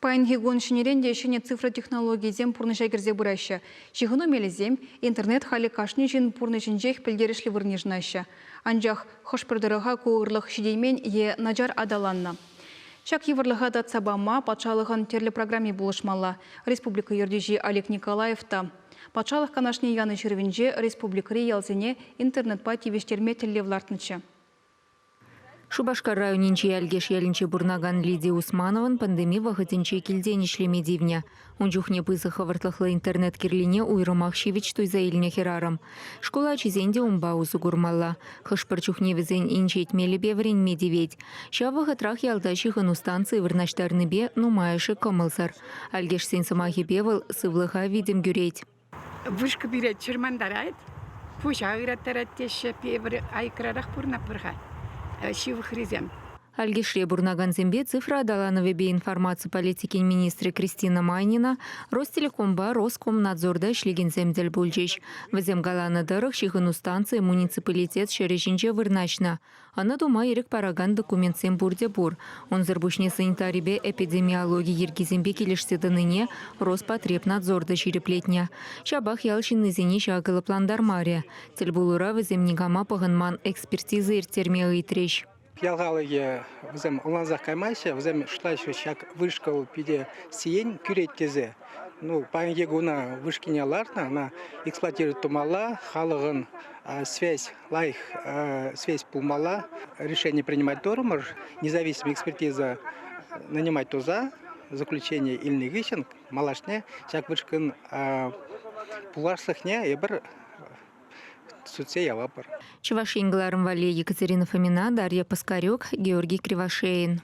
Паянхи кун ҫӗнӗрен те ҫӗнӗ цифра технологийӗсем пурнӑҫа кӗрсе пыраҫҫӗ. Ҫыхӑну мелӗсем интернет халӗ кашни ҫын пурнӑҫӗнчех пӗлтерӗшлӗ вырӑн йышӑнаҫҫӗ. Анчах хӑш-пӗр тӑрӑха ку ырлӑх ҫитеймен е начар аталаннӑ. Ҫак йывӑрлӑха татса пама патшалӑхӑн тӗрлӗ программи пулӑшмалла. Республика ертӳҫи Олег Николаев та Патшалӑх Канашне янӑ ҫырӑвӗнче республикӑри ялсене интернетпа тивӗҫтерме тӗллев лартнӑччӗ. Шупашкар районӗнчи Алькеш ялӗнче пурӑнакан Лидия Усмановӑн пандеми вӑхӑтӗнче килтен ӗҫлеме тивнӗ. Ун чухне пысӑк хӑвӑртлӑхлӑ интернет кирлине уйрӑмах ҫивӗч туйса илнӗ хӗрарӑм. Шкул ачисен те унпа усӑ курмалла. Хӑш-пӗр чухне вӗсен инҫет мелӗпе вӗренме тивет. Ҫав вӑхӑтрах ялта ҫыхӑну станцийӗ вырнаҫтарнипе нумайӑшӗ кӑмӑлсӑр. Алькешсен сӑмахӗпе вӑл сывлӑха витӗм кӳрет. Вышка пире чӑрмантарать, пуҫа ыраттарать теҫҫӗ. Пӗр айӑкрарах пурӑнатпӑр-ха ҫывӑхрисем. Алькешре пурӑнакансемпе цифра аталанӑвӗпе информаци политикин министрӗ Кристина Майнина Ростелекомпа Роскомнадзорта ӗҫлекенсем тӗл пулчӗҫ. Вӗсем каланӑ тӑрӑх, ҫыхӑну станцийӗ муниципалитет ҫӗрӗ ҫинче вырнаҫнӑ. Ӑна тума ирӗк паракан документсем пурте пур. Унсӑр пуҫне санитарипе эпидемиологи йӗркисемпе килӗшсе тӑнине Роспотребнадзор та ҫирӗплетнӗ. Ҫапах ял ҫыннисене ҫакӑ лӑплантармарӗ. Тӗлпулура вӗсем никама пӑхӑнман экспертиза ирттерме ыйтрӗҫ. Ял халӑхӗ вӗсем ӑнлансах каймаҫҫӗ, вӗсем шутлаҫҫӗ ҫак вышка вӑл питӗ сиен кӳрет тесе. Ну, паянхи куна вышкине лартнӑ, ӑна эксплуатировать тумалла, халӑхӑн связь лайӑх связь пулмалла. Решение принимать турӑмӑр, независимая экспертиза нанимать туса заключение илнӗ хыҫҫӑн малашне ҫак вышкӑн пуласлӑхне эпир сӳтсе явапӑр. Чӑваш Ен кӑларӑм валли Екатерина Фомина, Дарья Паскарюк, Георгий Кривошеин.